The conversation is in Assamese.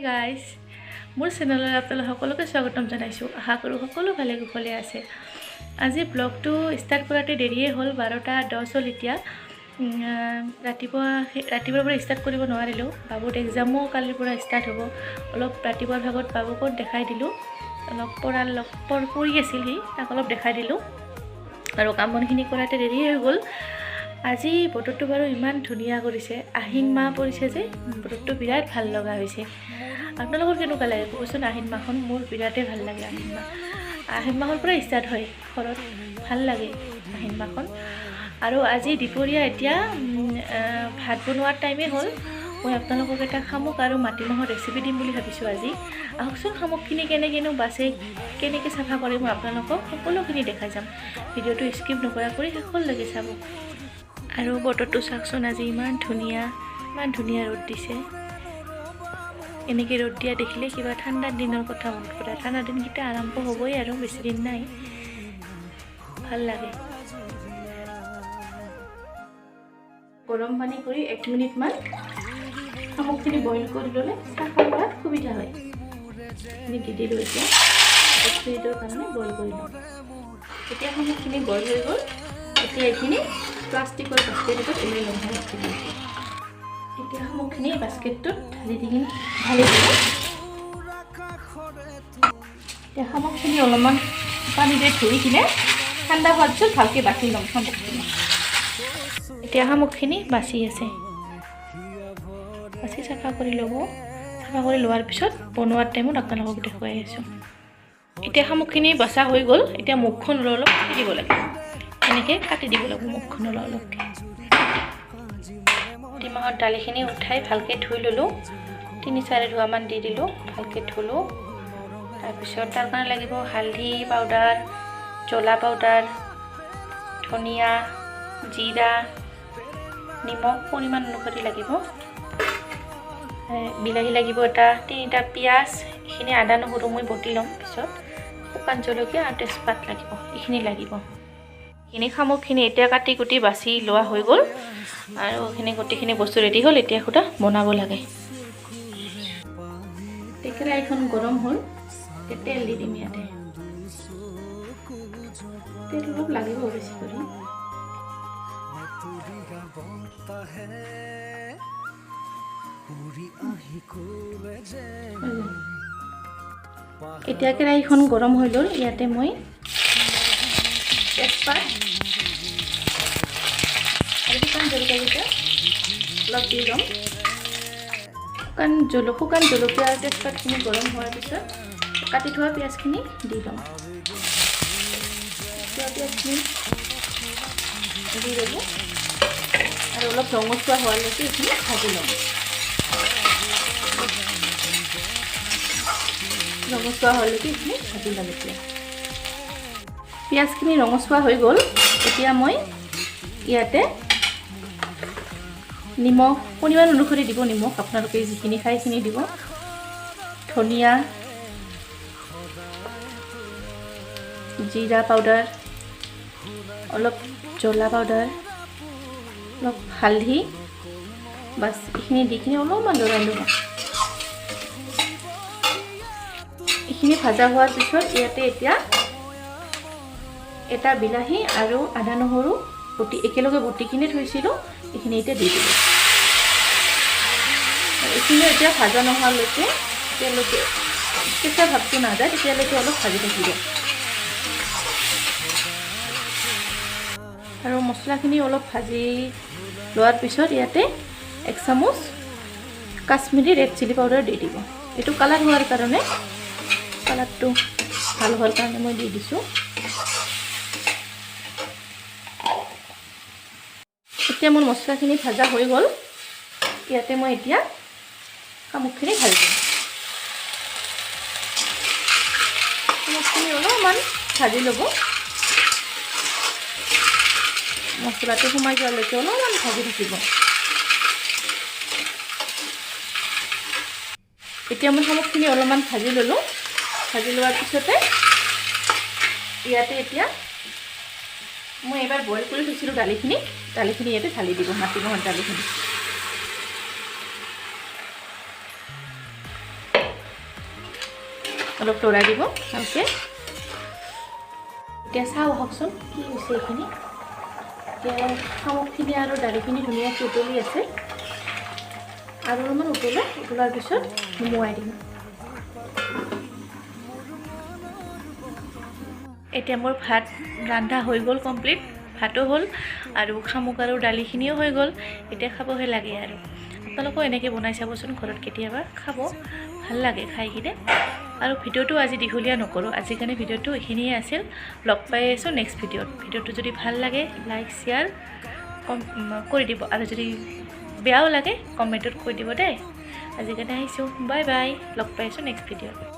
গাইজ, মোৰ চেনেললৈ আপোনালোক সকলোকে স্বাগতম জনাইছোঁ। আশা কৰোঁ সকলো ভালে কুশলে আছে। আজি ব্লগটো ষ্টাৰ্ট কৰাতে দেৰিয়ে হ'ল, 12টা 10 হ'ল এতিয়া। ৰাতিপুৱাৰ পৰা ষ্টাৰ্ট কৰিব নোৱাৰিলোঁ। বাবুৰ এক্সামো কালিৰ পৰা ষ্টাৰ্ট হ'ব। অলপ ৰাতিপুৱাৰ ভাগত বাবুকো দেখাই দিলোঁ, অলপ পঢ়াৰ লগ পঢ়ি আছিল সি, তাক অলপ দেখাই দিলোঁ আৰু কাম বনখিনি কৰাতে দেৰিয়ে হৈ গ'ল। আজি বতৰটো বাৰু ইমান ধুনীয়া কৰিছে, আহিন মাহ পৰিছে যে বতৰটো বিৰাট ভাল লগা হৈছে। আপোনালোকৰ কেনেকুৱা লাগে ক'বচোন আহিন মাহখন? মোৰ বিৰাটেই ভাল লাগে আহিন মাহ। আহিন মাহৰ পৰা ষ্টাৰ্ট হয় শৰত, ভাল লাগে আহিন মাহখন। আৰু আজি দুপৰীয়া এতিয়া ভাত বনোৱাৰ টাইমেই হ'ল। মই আপোনালোকক এটা শামুক আৰু মাটিমাহৰ ৰেচিপি দিম বুলি ভাবিছোঁ আজি। আহকচোন শামুকখিনি কেনেকৈনো বাছে, কেনেকৈ চাফা কৰে, মই আপোনালোকক সকলোখিনি দেখাই যাম। ভিডিঅ'টো স্কিপ নকৰাকৈ শেষলৈকে চাব। আৰু বতৰটো চাওকচোন, আজি ইমান ধুনীয়া, ইমান ধুনীয়া ৰ'দ দিছে। এনেকৈ ৰ'দ দিয়া দেখিলে কিবা ঠাণ্ডাৰ দিনৰ কথা মনত পৰে। ঠাণ্ডা দিনকেইটা আৰম্ভ হ'বই আৰু বেছি দিন নাই, ভাল লাগে। গৰম পানী কৰি 1 মিনিটমান শামুকখিনি বইল কৰি ল'লে চাফা কৰাত সুবিধা হয়। এইখিনি দি দিলোঁ, এতিয়া 1 মিনিটৰ কাৰণে বইল কৰি ল'ম। এতিয়া শামুকখিনি বইল হৈ গ'ল। এতিয়া এইখিনি প্লাষ্টিকৰ বাস্কেট এটাত উলিয়াই ল'ম শামুকখিনি। এতিয়া শামুকখিনি বাস্কেটটোত ঢালি দি কিনে ঢালি দিলোঁ। এতিয়া শামুকখিনি অলপমান পানীৰে ধুই কিনে ঠাণ্ডা হোৱাৰ পিছত ভালকৈ বাছি ল'ম শামুকখিনি। এতিয়া শামুকখিনি বাচি আছে, বাচি চাফা কৰি ল'ব। চাফা কৰি লোৱাৰ পিছত বনোৱাৰ টাইমত আপোনালোকক দেখুৱাই আছোঁ। এতিয়া শামুকখিনি বচা হৈ গ'ল। এতিয়া মুখখন অলপ অলপ কাটি দিব লাগিব, এনেকৈ কাটি দিব লাগিব মুখখন অলপ অলপকৈ। মাটিমাহৰ দালিখিনি উঠাই ভালকৈ ধুই ল'লোঁ, 3-4 ধোৱামান দি দিলোঁ, ভালকৈ ধুলোঁ। তাৰপিছত তাৰ কাৰণে লাগিব হালধি পাউডাৰ, জ্বলা পাউডাৰ, ধনিয়া, জিৰা, নিমখ পৰিমাণ অনুসৰি লাগিব, বিলাহী লাগিব এটা, 3টা পিঁয়াজ, এইখিনি আদা নহৰু মই বটি ল'ম পিছত, শুকান জলকীয়া আৰু তেজপাত লাগিব, এইখিনি লাগিব। এইখিনি শামুকখিনি এতিয়া কাটি কুটি বাছি লোৱা হৈ গ'ল আৰু এইখিনি গোটেইখিনি বস্তু ৰেডি হ'ল। এতিয়া সুদা বনাব লাগে। কেৰাহীখন গৰম হ'ল, এতিয়া তেল দি দিম ইয়াতে। তেল অলপ লাগিব বেছি কৰি। এতিয়া কেৰাহীখন গৰম হৈ গ'ল। ইয়াতে মই তেজপাত আৰু শুকান জলকীয়াকেইটা অলপ দি ল'ম। শুকান জলকীয়া আৰু তেজপাতখিনি গৰম হোৱাৰ পিছত কাটি থোৱা পিঁয়াজখিনি দি ল'ম। পিঁয়াজখিনি দি ল'ব আৰু অলপ ৰঙচুৱা হোৱালৈকে এইখিনি ভাজি ল'ম। ৰঙচুৱা হোৱালৈকে এইখিনি ভাজি ল'ম। এতিয়া পিঁয়াজখিনি ৰঙচুৱা হৈ গ'ল। এতিয়া মই ইয়াতে নিমখ পৰিমাণ অনুসৰি দিব। নিমখ আপোনালোকে যিখিনি খায় সেইখিনি দিব। ধনিয়া, জিৰা পাউডাৰ, অলপ জ্বলা পাউডাৰ, অলপ হালধি, বাছ এইখিনি দি কিনে অলপমান লৰাই ল'ব। এইখিনি ভাজা হোৱাৰ পিছত ইয়াতে এতিয়া এটা বিলাহী আৰু আদা নহৰু বটি একেলগে বটি কিনে থৈছিলোঁ, এইখিনি এতিয়া দি দিলোঁ। এইখিনি এতিয়া ভাজা নোহোৱালৈকে, তেতিয়ালৈকে কেঁচা ভাৱটো নাযায় তেতিয়ালৈকে অলপ ভাজি থাকিব। আৰু মছলাখিনি অলপ ভাজি লোৱাৰ পিছত ইয়াতে 1 চামুচ কাশ্মীৰী ৰেড চিলি পাউডাৰ দি দিব। এইটো কালাৰ হোৱাৰ কাৰণে, কালাৰটো ভাল হোৱাৰ কাৰণে মই দি দিছোঁ। এতিয়া মোৰ মছলাখিনি ভাজা হৈ গ'ল। ইয়াতে মই এতিয়া শামুকখিনি ভাজি দিম। শামুকখিনি অলপমান ভাজি ল'ব, মছলাটো সোমাই যোৱালৈকে অলপমান ভাজি থাকিব। এতিয়া মই শামুকখিনি অলপমান ভাজি ল'লোঁ। ভাজি লোৱাৰ পিছতে ইয়াতে এতিয়া মই এবাৰ বইল কৰি থৈছিলোঁ দালিখিনি, দালিখিনি ইয়াতে ঢালি দিব, মাটিমাহৰ দালিখিনি। অলপ লৰাই দিব ভালকৈ। এতিয়া চাওঁ আহকচোন কি হৈছে এইখিনি। এতিয়া শামুকখিনি আৰু দালিখিনি ধুনীয়াকৈ উতলি আছে। আৰু অলপমান উতলো, উতলাৰ পিছত নুমুৱাই দিম। এতিয়া মোৰ ভাত ৰন্ধা হৈ গ'ল কমপ্লিট। ভাতো হ'ল আৰু শামুক আৰু দালিখিনিও হৈ গ'ল। এতিয়া খাবহে লাগে আৰু। আপোনালোকেও এনেকৈ বনাই চাবচোন ঘৰত কেতিয়াবা, খাব ভাল লাগে খাই কিনে। আৰু ভিডিঅ'টো আজি দীঘলীয়া নকৰোঁ, আজিৰ কাৰণে ভিডিঅ'টো এইখিনিয়ে আছিল। লগ পাই আছোঁ নেক্সট ভিডিঅ'ত। ভিডিঅ'টো যদি ভাল লাগে লাইক, শ্বেয়াৰ কৰি দিব, আৰু যদি বেয়াও লাগে কমেণ্টত কৈ দিব দেই। আজিৰ কাৰণে আহিছোঁ, বাই বাই, লগ পাই আছোঁ নেক্সট ভিডিঅ'ত।